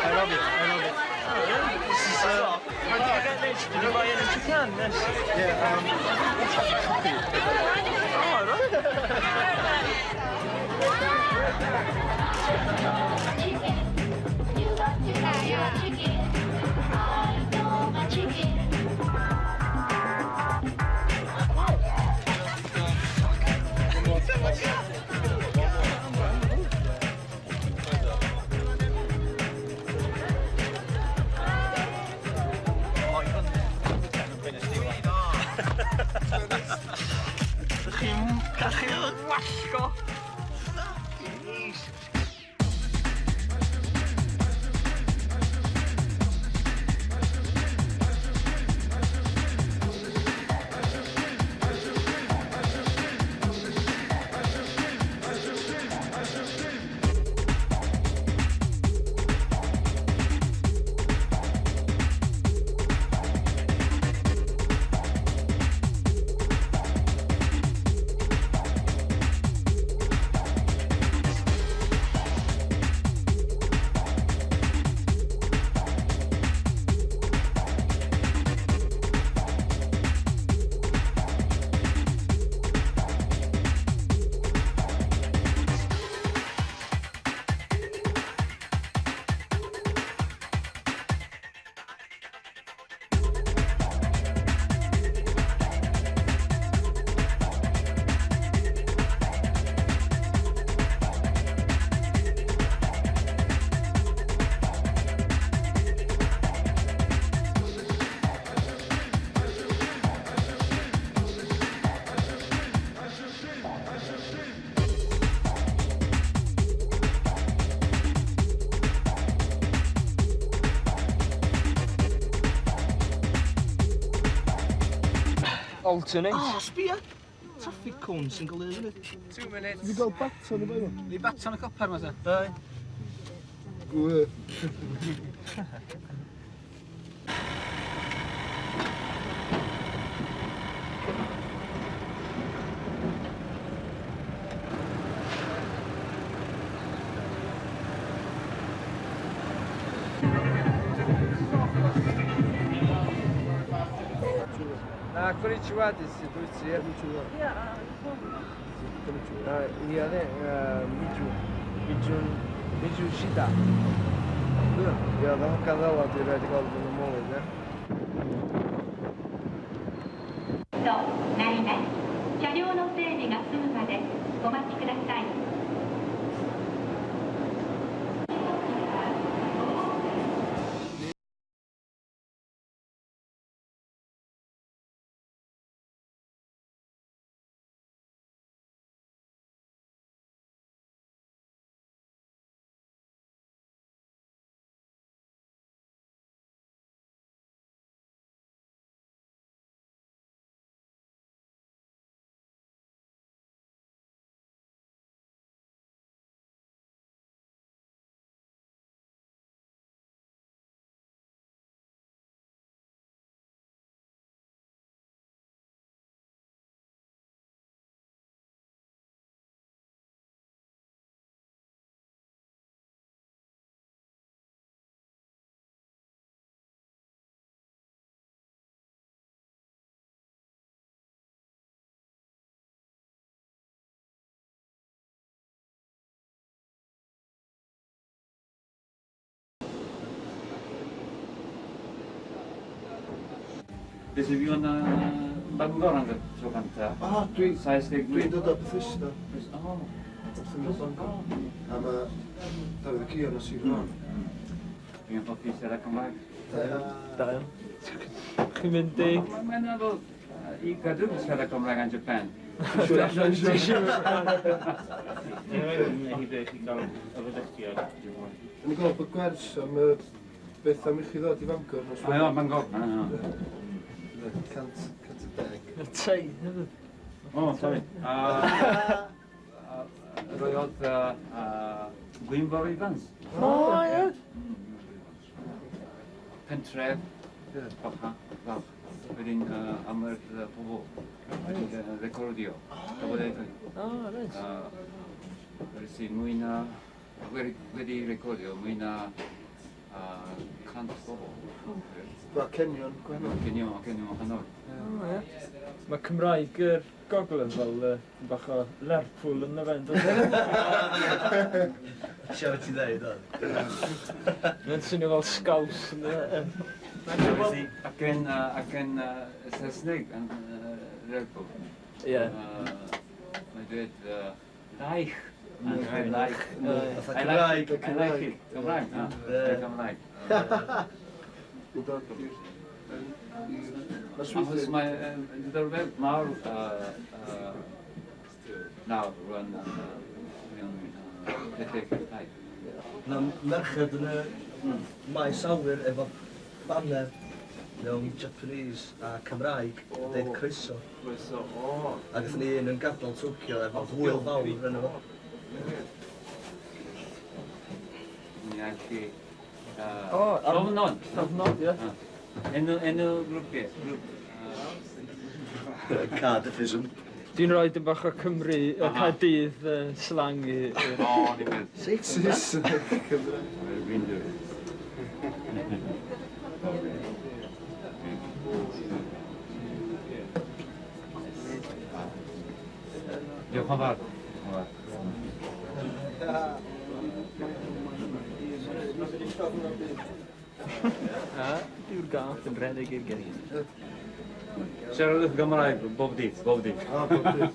I love it, I love it. This is, how did you get this? Did you buy it as you can? This? Yeah, copy. Oh, right. Chi'n gallu wallgo. Alternate. O, sbia! Traffic cones sy'n golygu hynny. 2 minutes. Fi gael baton y bai Ni baton y copper ma ta. Ai. Gwy. Na, konnichiwa desu, dwyt ti? Konnichiwa. Konnichiwa. Ia, ne, Miju. Mijun, Miju Shida. Ia, dda hogan fel a dwi rhaid i gweld yn y molydd, ia. となります。車両の整備が済むまでお待ちください。 Beth i fi yn Bangor am y tro cynta. O, dwi... 78. Dwi'n dod o Bethesda. O. Wrth ymyl Bangor. A mae Dafydd y Cian o Sir Fôn. Dwi'n hoffi siarad Cymraeg. Da iawn. Da iawn. Chi'n mynd i... Mae'n meddwl i gadw siarad Cymraeg yn Japan. Ti'n siŵr? Yn i gweld bod gwers am beth am i chi ddod i Fangor. nos O, ia, Bangor. 110. Y tei, hefyd. O, sori. Roedd Gwynfor Evans. O, ie. Pentref, bach, bach. Wedyn am yr pobl. Wedyn recordio. O, reit. Felly mwy na, wedi recordio mwy na 100 bobl. Mae cenion gwahanol. Cenion, cenion wahanol. O, ie. Mae Cymraeg yr gogledd fel bach o Lerpwl yn y fe, yn dod? Siarad ti'n dweud, oedd? Mae'n swnio fel sgaws yn y... Ac yn Saesneg yn Lerpwl. Ie. Mae'n dweud laich. Laich. Fatha Cymraeg. I like it. Cymraeg, na. Cymraeg. Achos mae diddordeb mawr nawr rwan mewn pethau Cymraeg. Na merched yn y maes awyr efo banner mewn Japanese a Cymraeg yn deud croeso. Croeso, o. A gathon ni un yn gadael Tokyo efo hwyl fawr yno fo. Ni allu... O, Llofnod. Llofnod, ie. Enw grwpiau. Cardiffism. Dwi'n rhoi dim bach o Cymru, o Caerdydd slang i... O, ni beth. Saesneg Cymraeg. Dwi'n dweud. Diolch yn fawr. Dyw'r gath yn rhedeg i'r gegin. Siaradwch Gymraeg bob dydd, bob dydd. O, bob dydd.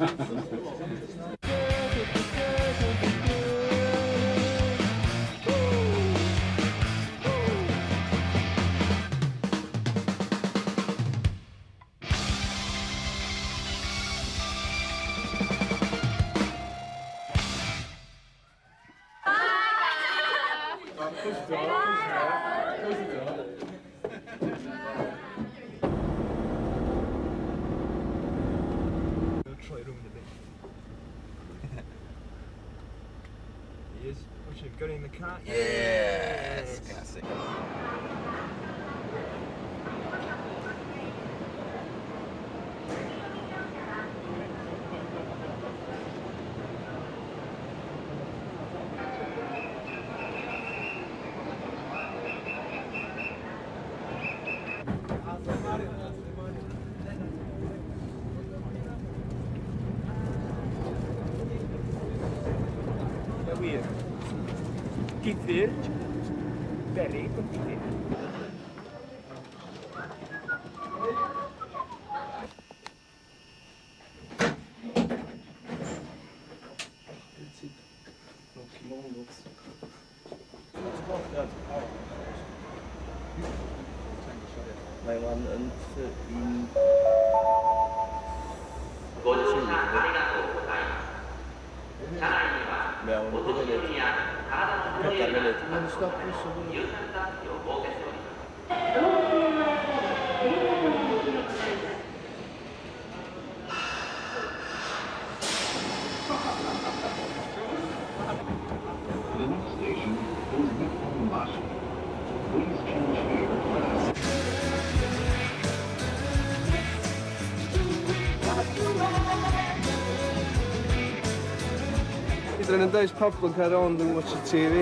It is. We should go in the car. Yes! Classic. Wir. Difyr, beryg ond difyr. Mae wan yn 13... Mewn 5 munud. 4 munud. Mae'n stop whistle. The next station is Nipponbashi. Please change here for Hyd yn oed pobl yn cael rownd yn watch TV.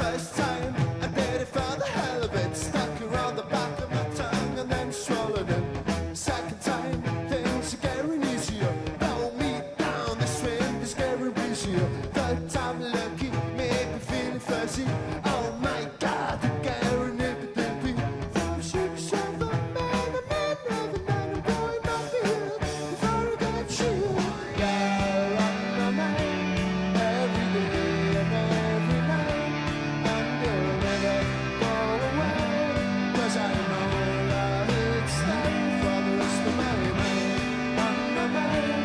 First time I did it for the hell of it, stuck around the back of my tongue and then swallowed it. Second time, things are getting easier. Blow me down the swim is getting busier. Third time lucky, make me feeling fuzzy. Oh my God, I'm getting nippy dippy. 5, 6, 7, man, a man, another man, I'm going up here before I get you. Girl on my mind, every day and every night. And you'll never go away, 'cause I know that it's there for the rest of my life. On my mind,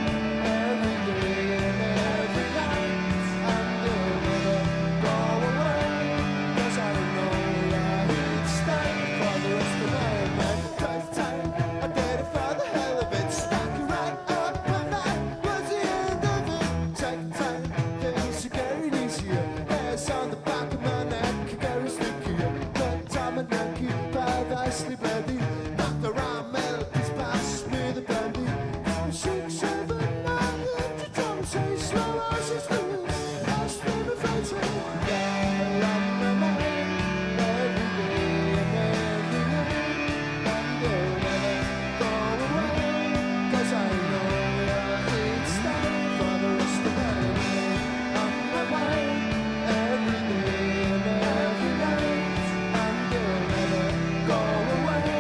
every day and every night. And you'll never go away, 'cause I know that it's there for the rest of my life. First time I did it for the hell of it, stuck it right up and that was the end of it. Second time, things are getting easier. Hairs on the back of my neck are getting stickier. Third time I'm lucky, perversely bloody. Dr. Ramel, please pass me the brandy. 5, 6, 7, 9, the drum say slow as it's good. Ask me if I take. Girl on my mind, every day and every night. And you'll never go away, 'cause I know that it's there for the rest of my life. On my mind, every day and every night. And you'll never go away,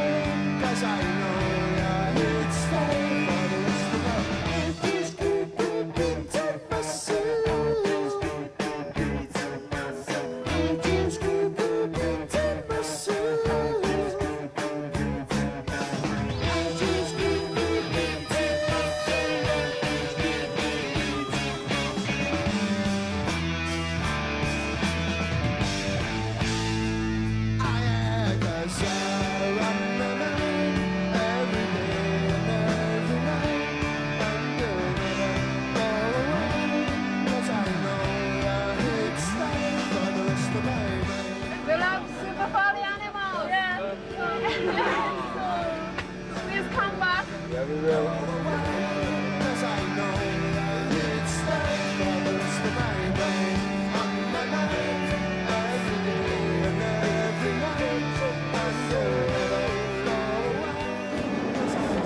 Yeah, we will.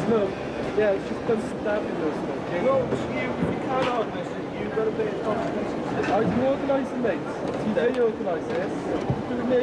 No, yeah, it's just done stabbing those stuff. Yeah. No, it's you, if you can't organise it, you've got to pay the consequences. I can organise it, mate. TJ organise this. Do with me.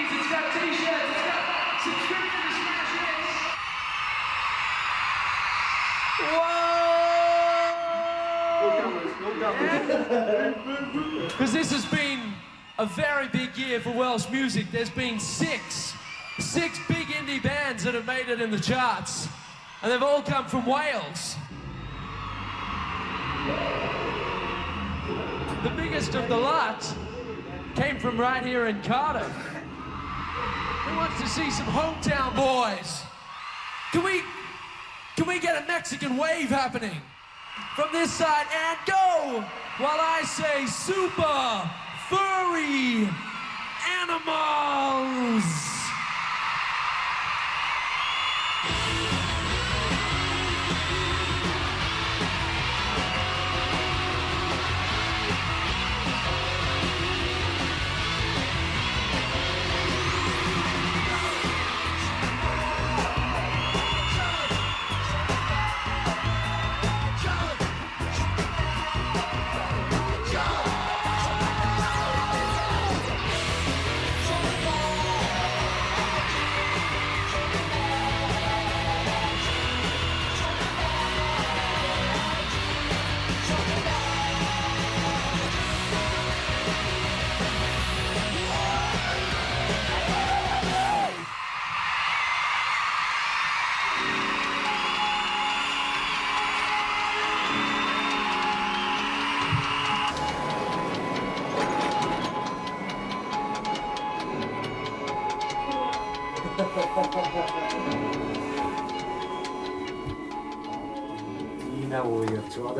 It's got t-shirts, it's got subscription to Smash Hits. Whoa! Because this has been a very big year for Welsh music. There's been six big indie bands that have made it in the charts, and they've all come from Wales. The biggest of the lot came from right here in Cardiff. Who wants to see some hometown boys? Can we get a Mexican wave happening? From this side and go! While I say super furry animals!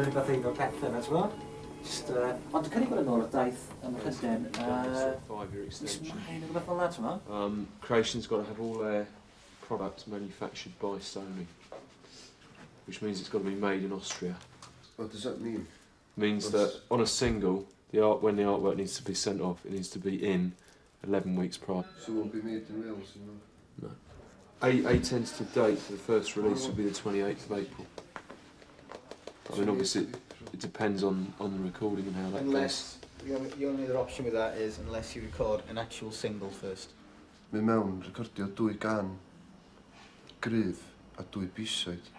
Rhywbeth efo pethau yna, ti'n gwybod? Just, ond dwi'n credu bod yn ôl y daith ym Mhrydain. 5-year extension. Mis Mai neu rhywbeth fel 'na, ti'n gwybod? Creation's got to have all their products manufactured by Sony, which means it's got to be made in Austria. What does that mean? Means that on a single, when the artwork needs to be sent off, it needs to be in 11 weeks prior. So it won't be made in Wales, you know? No. A tentative date for the first release will be the 28th of April. I mean, obviously, it depends on the recording and how that goes. The only other option with that is unless you record an actual single first. Mynd mewn, recordio 2 gan gryf a 2 B-side.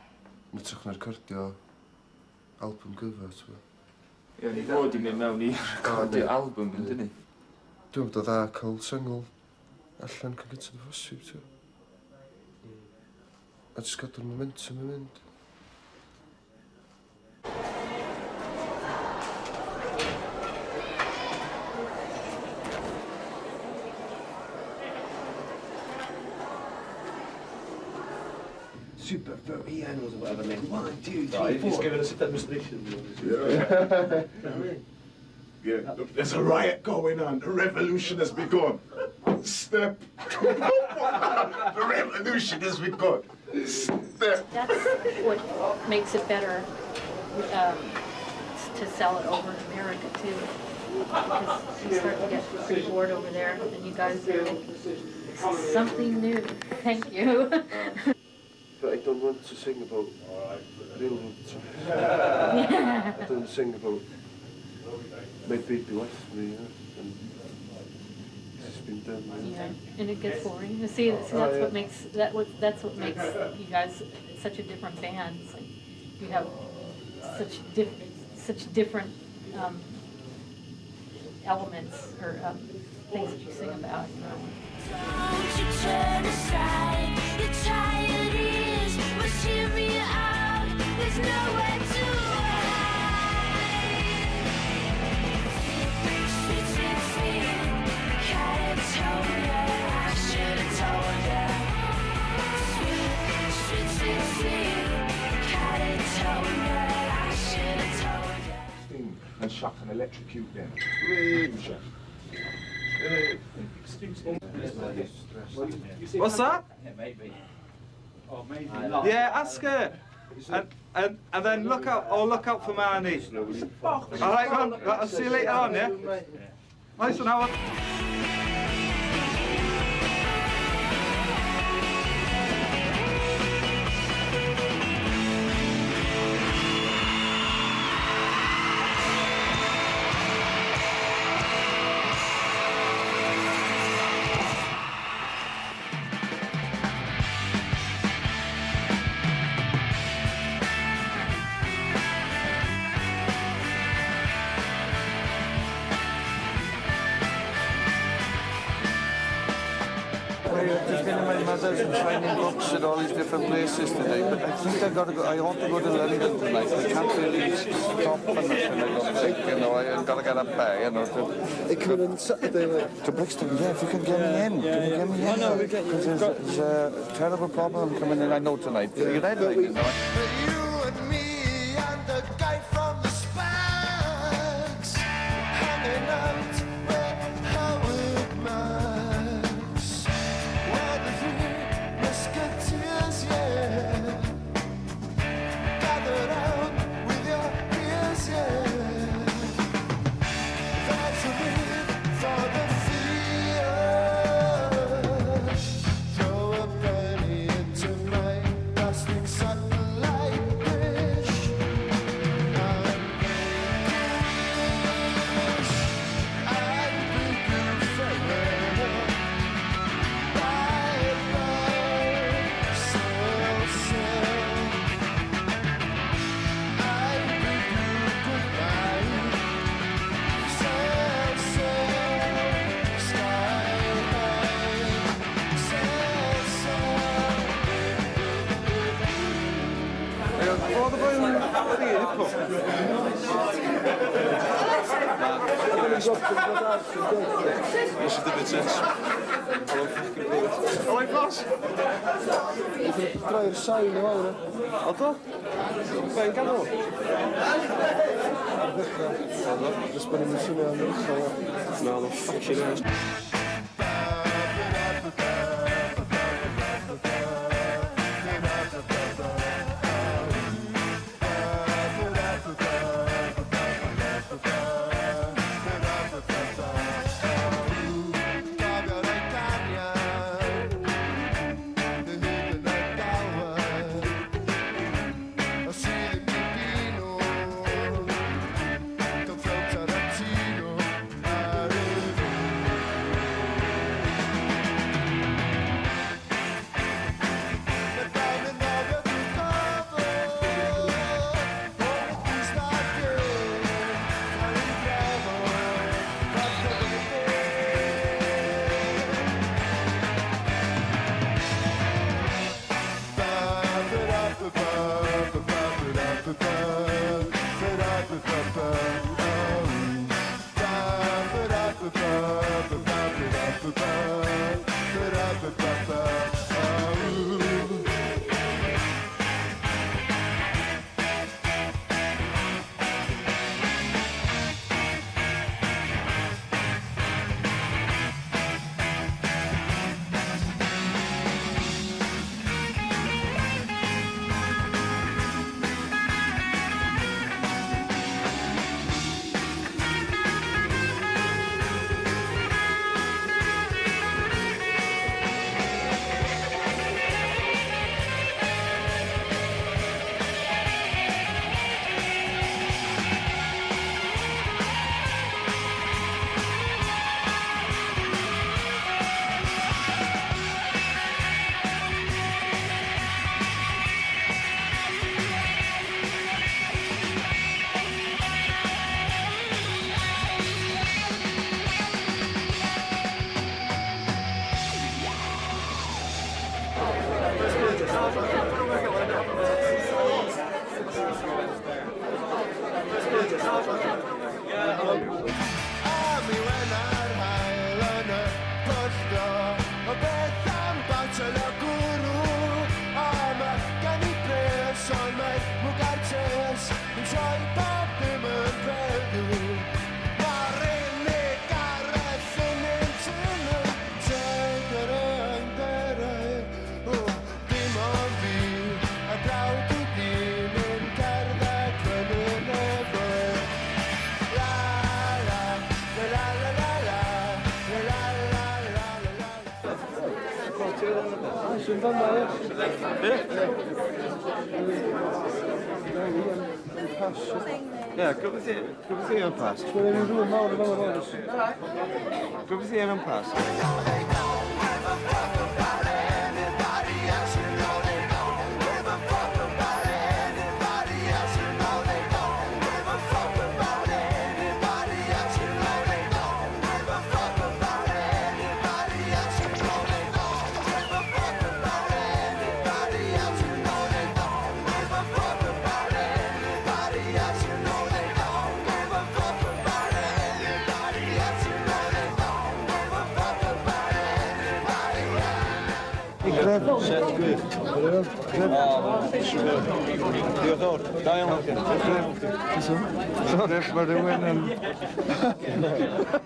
Yn hytrach na recordio album gyfa, ti'n gwbod? Ie, ni fod i mynd mewn i recordio album, yn dyn ni? Dwi'n meddwl dda cael sengl allan cyn gyntaf o bosib, ti'n gwbod? A jyst gadw'r momentum yn mynd. Super furry animals or whatever, and then 1, 2, 3, 4. He's giving us a demonstration. Yeah. Yeah, look, there's a riot going on. The revolution has begun. Step. The revolution has begun. Step. That's what makes it better to sell it over in America, too. Because you start to get pretty bored over there, and you guys are something new. Thank you. But I don't want to sing about railroad tracks. I don't want to sing about my baby left me, you know, and it's been done. Yeah, and it gets boring. See, that's what makes that's what makes you guys such a different band. It's like you have Such different elements or things that you sing about. You know. Don't you turn aside, your tired ears must hear me out. There's nowhere to hide. Sweet, sweet, sweet Catatonia, I should have told ya. Sweet, sweet, sweet, sweet Catatonia, I should have told ya. Sting and shock and electrocute them. What's that? Yeah, maybe. Oh, maybe. Yeah, ask her. And then look out, or look out for Marnie. All right, man. I'll see you later on, yeah? Nice one, Howard. I've just been in my mother's and signing books at all these different places today, but I think I've got to go, I ought to go to London tonight. I can't really stop for nothing, I don't think, you know, I've got to get up there, you know. They come in Saturday, like. To Brixton, yeah, if you can get me in. Yeah, can you get me in? Oh, no, we get you. Because there's a terrible problem coming in, I know, tonight. Yeah. You're headlining, you know. You and me and the guy from the Spags hanging out with Howard Marks. We're the three musketeers, yeah. Gather round with your peers, yeah. There's a need for the fear. Throw a penny into my plastic satellite dish. And kiss and bid you farewell. Bye bye, sail, sail. I bid you goodbye. Sail, sail, sky high. Sail, sail. Oedd y boi'n hip-hop? This is the bit sense. All right, boss. Troi'r sain i lawr, e. Oedd o? Be'n ganol? Ar ddechrau. Just bod ni'n swnio am ddechrau. Na, oedd o'n fucking ass. Fan 'ma, ie. Pass. Ie, gobeithio yn pas. Mae'n rhyw rhywun mawr yn fawr oes. Gobeithio yn pas. Set gwych. Diolch yn fawr. Da iawn. Sorry, mae rhywun yn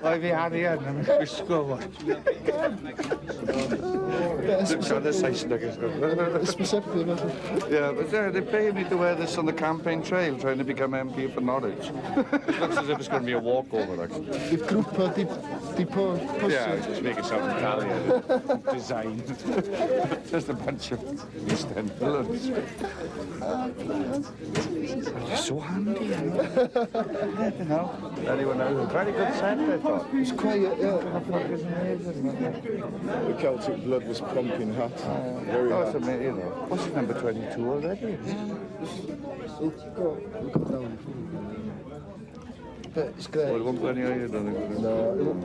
rhoi fi arian am gwisgo fo. Siarad y Saesneg. Ysbysebu, falle. Yeah, but they pay me to wear this on the campaign trail, trying to become MP for Norwich. It looks as if it's going to be a walkover, actually. Bydd grwpa di po... Yeah, just make it sound Italian. Design. Just a bunch of East End villains. They're so handy, you know. I don't know. Anyone else? Very good set, I thought. It's quiet, yeah. Fucking amazing, man. The Celtic blood was pumping hot. Very Oh, it's hot. amazing, you know. What's it, number 22 already? It'll go down. But it's great. Well, it won't go any higher, don't think. No, it won't.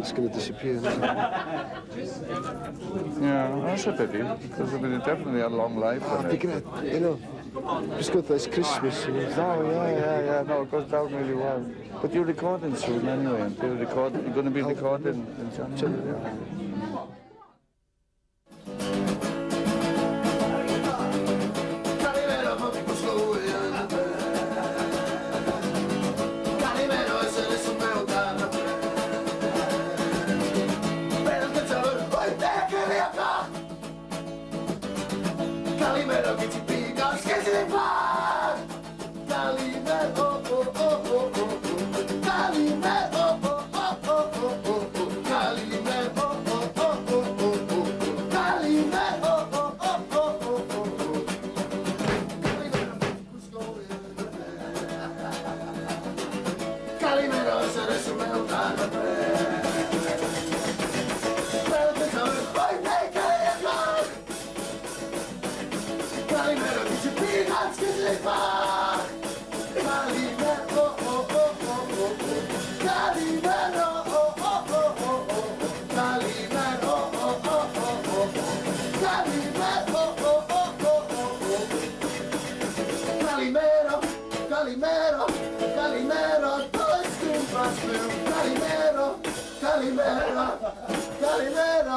It's going to disappear, isn't it? Yeah, that's a pity. Because I mean, it definitely had a long life. Ah, in be it. great, you know. It's good that it's Christmas. You know. No, yeah. No, it goes down really well. But you're recording soon anyway. And you're going to be recording in January. Yeah. Calimero, gen ti big os gen ti ddim bach. Calimero, oh, oh, oh, oh, oh. Calimero, oh, oh, oh, oh, oh, oh. Calimero, oh, oh, oh, oh, oh. Calimero, oh, oh, oh, oh, oh, oh. Calimero, se resume o dan y Fel gyntaf, o'i neu cael Calimero, gen ti peanuts, gen ti ddim bach. Calimero, oh, oh, oh, oh, oh. Calimero, oh, oh, oh, oh, oh. Calimero, oh, oh, oh, oh, oh. Calimero, oh, oh, oh, oh, oh. Calimero, Calimero, Calimero, does dim bas byw. Calimero, Calimero, Calimero,